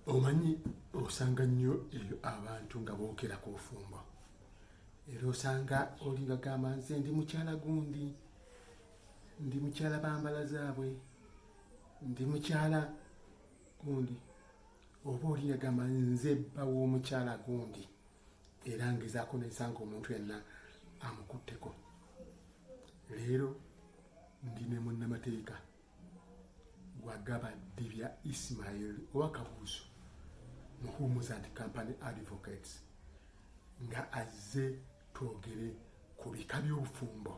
Omanyi osanga nnyo eyo abantu nga boogera ku bufumbo, era osanga oli ngagamba, "Nze ndi mukyala gundi, ndi mukyala bambala zaabwe, ndi mukyala gundi," oba oli ngagamba, "Nze bba w'omukyala gundi," era ngezaako nensanga omuntu yenna amukutteko. Leero ndi ne munnamateeka Wagaba Ddibya Ismail owa Kabuusu Muhumuza and Company Advocates, nga azze twogere ku bika by'obufumbo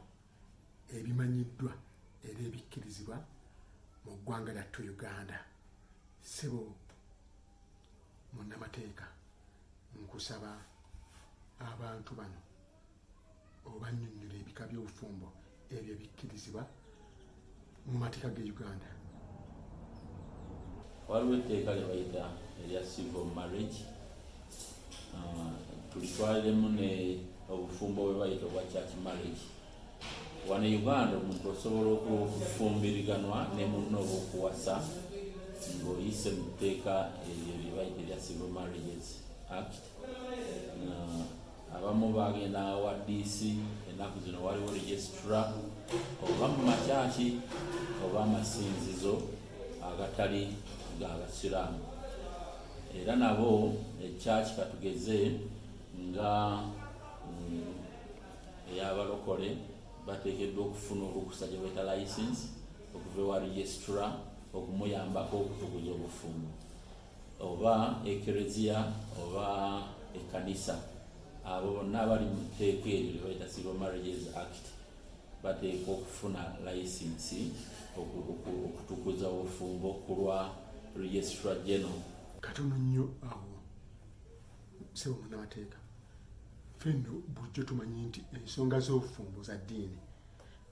ebimanyiddwa era ebikkirizibwa mu ggwanga lyattu Uganda. Ssebo munnamateeka, nkusaba abantu bano obannyonnyola ebika by'obufumbo ebyo ebikkirizibwa mu mateeka ge Uganda. Waliwo etteeka lye bayita erya civil marriage. Tulitwaliremu ne obufumbo bwe bayita obwa church marriage. Wano e Uganda omuntu osobola okufumbiriganwa ne munno oba okuwasa ng'oyise mu tteeka eryo lye bayita erya Civil Marriages Act. Abamu bagenda wa DC, ennaku zino waliwo registrar, oba mu makyaki oba amasinzizo agatali gabasiraamu. Era nabo ekyaki, katugeze nga ey'abalokole, bateekeddwa okufuna olukusa gye bayita license okuva ewa registrar okumuyambako okutukuza obufumbo, oba ekereziya oba ekkanisa. Abo bonna abali mu tteeka eryo lye bayita Civil Marriages Act bateekwa okufuna layisinsi okutukuza obufumbo ku lwa Registrar General. Katono nnyo awo, ssebo munnamateeka. Ffe nno bulijjo tumanyi nti ensonga z'obufumbo za ddiini,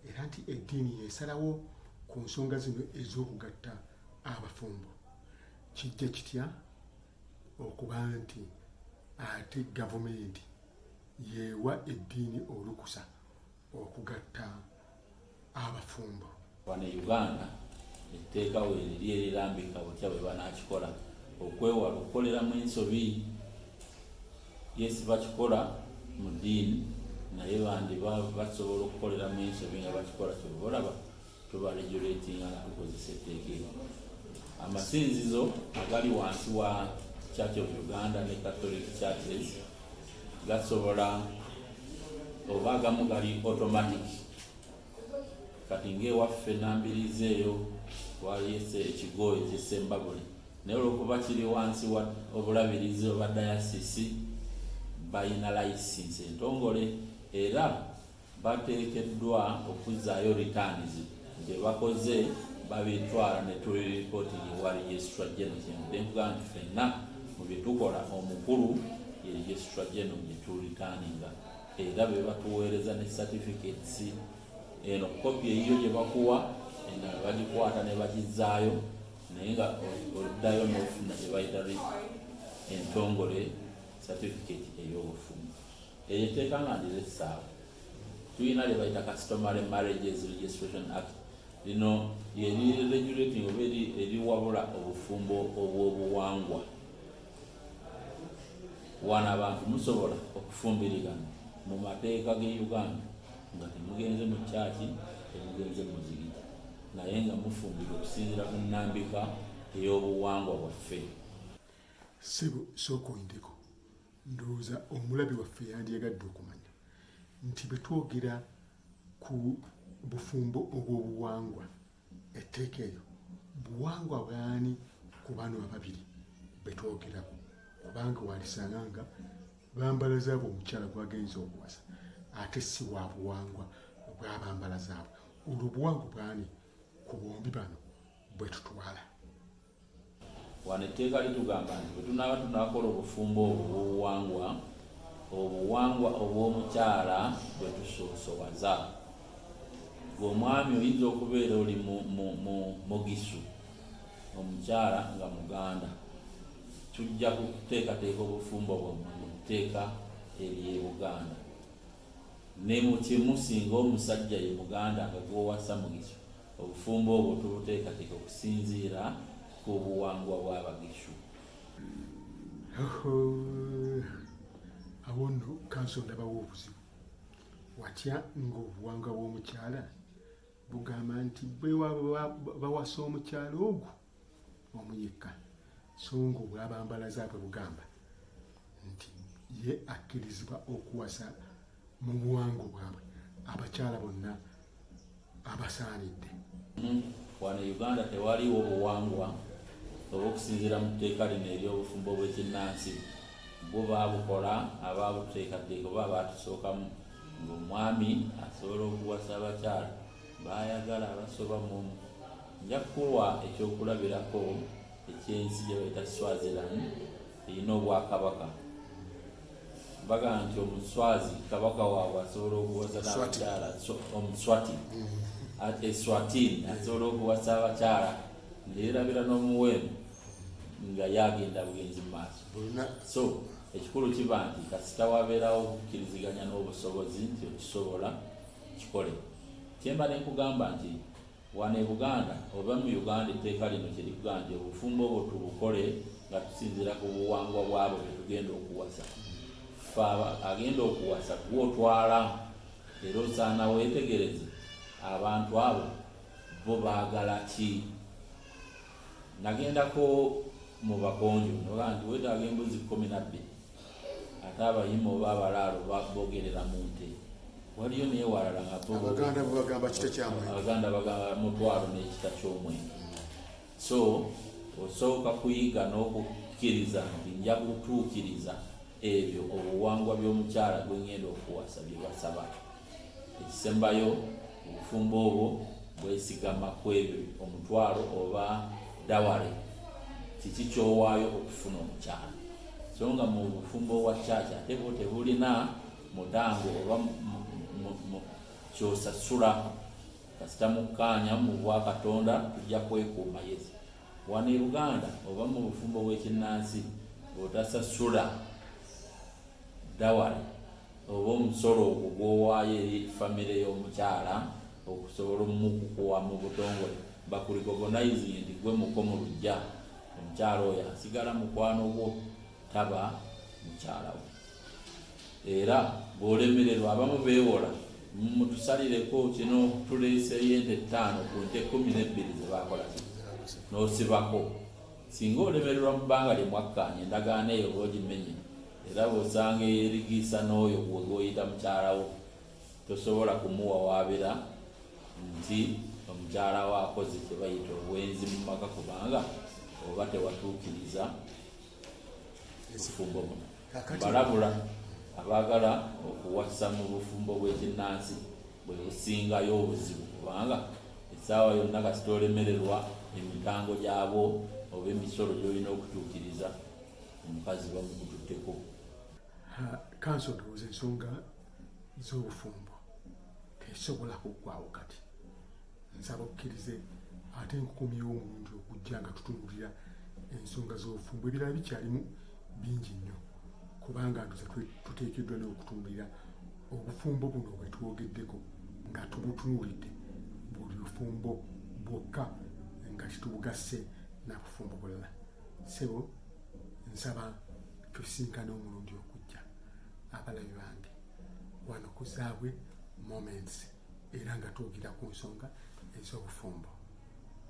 era nti eddiini yesalawo ku nsonga zino ez'okugatta abafumbo. Kijja kitya okuba nti ate gavumenti yeewa eddiini olukusa okugatta abafumbo? Wano e Uganda etteeka weeriri erirambika butya bwe banakikola okwewala okukoleramu ensobi. Yes, bakikola mu ddiini, naye bandi basobola okukoleramu ensobi nga bakikola. Kyova olaba tuba regulatinga nga tukozesa etteeka eryo. Amasinzizo agali wansi wa Church of Uganda ne Catholic churches gasobola, oba agamu gali automatic. Kati ngaewaffe Nambirizi eyo waliyo ekigo ekyesembabule, naye olwokuba kiri wansi wa obulabirizi oba dayasisi, balina layisinsi entongole era bateekeddwa okuzzaayo returns gye bakoze. Babitwala ne tuliripooting ewa Registrar General. Kyenvudde nkugamba nti ffenna mu bye tukola omukulu ye Registrar General gye tureturninga, era be batuweereza ne certificates. Eno kopi eyiyo gye bakuwa, endala bagikwata ne bagizaayo, naye nga oddayo n'ofuna gye bayita entongole certificate ey'obufumbo. Eryo etteeka nga ndiressaawo, tulina lye bayita Customary Marriages Registration Act. Lino lyeri regulating oba eriwabula obufumbo obw'obuwangwa. Wano abantu musobola okufumbirigana mu mateeka ge Uganda nga temugenze mu kyaki, temugenze mu muzigiti, naye nga mufumbirwa okusinziira ku nnambika ey'obuwangwa bwaffe. Ssebo, sooka oyindeko. Ndowooza omulabi waffe yandiyagadde okumanya nti bwe twogera ku bufumbo obw'obuwangwa, etteeka eryo buwangwa bwani ku bano ababiri bwe twogerako? Kubanga walisanga nga bambala zaabwe omukyala gwagenza okuwasa ate si wa buwangwa bwabambala zaabwe. Olwo obuwangwa bwani ku bombi bano bwe tutwala? Wano etteeka litugamba nti bwe tunaaba tunakola obufumbo obwo obw'obuwangwa, obuwangwa obw'omukyala bwe tusoosowaza. Gwe omwami oyinza okubeera oli Mugisu, omukyala nga Muganda. Tujja kuteekateeka obufumbo bwammwe mu tteeka ery'e Buganda. Ne mu kimu, singa omusajja ye Muganda nga gw'owasa Mugisu, obufumbo obwo tubuteekateeka okusinziira ku buwangwa bw'Abagisu. Awo nno kanso ndabawo obuzibu. Watya ng'obuwangwa bw'omukyala bugamba nti bwe bawasa omukyala ogwo omu yekka, so ng'obwabambalaza bwe bugamba nti ye akkirizibwa okuwasa mu buwangwa bwabwe abakyala bonna abasaanidde. Wano e Uganda tewaliwo buwangwa oba okusinziira mu tteeka lino ery'obufumbo bw'ekinnansi, bwo baabukola abaabuteekateeka oba abaatusookamu, ng'omwami asobola okuwasa abakyala baayagala abasoba mu omu. Nja kukuwa ekyokulabirako eky'ensi gye bayita Swaziland, erina obwakabaka. Bagamba nti Omuswazi kabaka waabwe asobola okuwasa n'abakyala, Omuswati Eswatini asobola okuwasa abakyala neyerabira n'omuwendo nga yagenda bugenzi mu maaso. So ekikulu kiba nti kasita wabeerawo okukkiriziganya n'obusobozi nti okisobola, kikole. Kyemba nenkugamba nti wano e Buganda oba mu Uganda etteeka lino kye likugamba nti obufumbo obwo tubukole nga tusinziira ku buwangwa bwabo be tugenda okuwasa. Ffe agenda okuwasa gw'otwala, era osaana weetegereze abantu abo bo baagala ki. Nagendako mu Bakonjo ne bagamba nti weetaaga embuzi 12, ate Abayima oba Abalaalo bogerera mu nte. Waliyo n'ewalala nga bo Abaganda bo bagamba kita kya mwenge. Abaganda bagamba mutwalo n'ekita ky'omwenge. So osooka kuyiga n'okukkiriza nti nja kutuukiriza ebyo obuwangwa by'omukyala gwe ngenda okuwasa bye basaba. Ekisembayo, obufumbo obwo bwesigama ku ebyo omutwalo oba dowry, kiki ky'owaayo okufuna omukyala. So nga mu bufumbo bwa church ate bwo tebulina mutango oba ky'osasula. Kasita mukkaanya mu bwa Katonda tujja kwekuuma. Yes, wano e Buganda oba mu bufumbo bw'ekinnansi bw'otasasula dowry oba omusolo ogwo gw'owaayo eri famire y'omukyala okusobola omukukuwa mu butongole, bakurecognize nti gwe muko mu luggya, omukyala oyo asigala mukwano gwo, taba mukyala we. Era bw'olemererwa, abamu beewola, mutusalireko kino, tuleeseeyo ente 5 ku nte 12 ze baakola ki, n'osibako. Singa olemererwa mu bbanga lye mwakkaanya, endagaano eyo oba ogimenye, era bw'osanga eyerigiisa n'oyo gwe gw'oyita mukyala wo, tosobola kumuwawaabira nti omukyala wo akoze kye bayita obwenzi mu maka, kubanga oba tewatuukiriza bufumbo buno. Balabula abaagala okuwasa mu bufumbo bw'ekinnansi, bwe busingayo obuzibu, kubanga essaawa yonna kasita olemererwa emitango gyabwo oba emisolo gy'olina okutuukiriza, omukazi bamukututteko. Kanso, ndowooza ensonga z'obufumbo tesobola kuggwawo. Kati nsaba okkirize ate nkukomyewo omulundi ogujja nga tutunulira ensonga z'obufumbo. Ebirala bikyalimu bingi nnyo, kubanga ndoza tuteekeddwa n'okutunulira obufumbo buno bwe twogeddeko nga tubutunuulidde buli bufumbo bwokka nga tetubugasse na bufumbo bulala. Sebo, nsaba tusinkane omulundi okujja, abalabi bange, wano ku Zaabwe Moments, era nga twogera ku nsonga ez'obufumbo.